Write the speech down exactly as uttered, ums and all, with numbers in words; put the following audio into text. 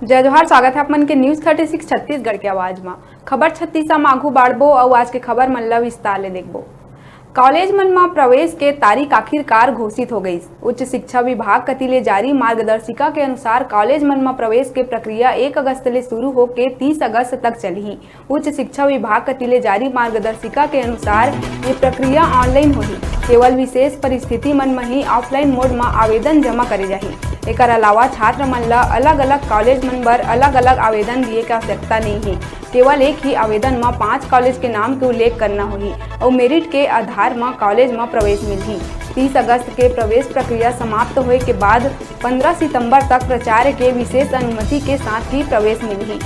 जय जोहार, स्वागत है आप मन के News thirty six छत्तीसगढ़ के आवाज म। खबर छत्तीसा म आगू बाढ़बो अउ आज के खबर मन ल विस्तार ले देखबो। कॉलेज मन म प्रवेश के तारीख आखिरकार घोषित हो गईस। उच्च शिक्षा विभाग कति ले जारी मार्गदर्शिका के अनुसार कॉलेज मन म प्रवेश के प्रक्रिया एक अगस्त ले शुरू होके तीस अगस्त तक चलही। उच्च शिक्षा विभाग कति ले जारी मार्गदर्शिका के अनुसार ये प्रक्रिया online होही। केवल विशेष परिस्थिति मन म ही offline mode म आवेदन जमा करे जाही। एकर अलावा छात्र मन ल अलग-अलग कॉलेज मन बर अलग-अलग आवेदन दिए के आवश्यकता नइ हे। केवल एक ही आवेदन म पांच कॉलेज के नाम के उल्लेख करना होही अउ merit के आधार म कॉलेज म प्रवेश मिलही। तीस अगस्त के प्रवेश प्रक्रिया समाप्त होए के बाद पंद्रह सितंबर तक प्राचार्य के विशेष अनुमति के साथ ही प्रवेश मिलही।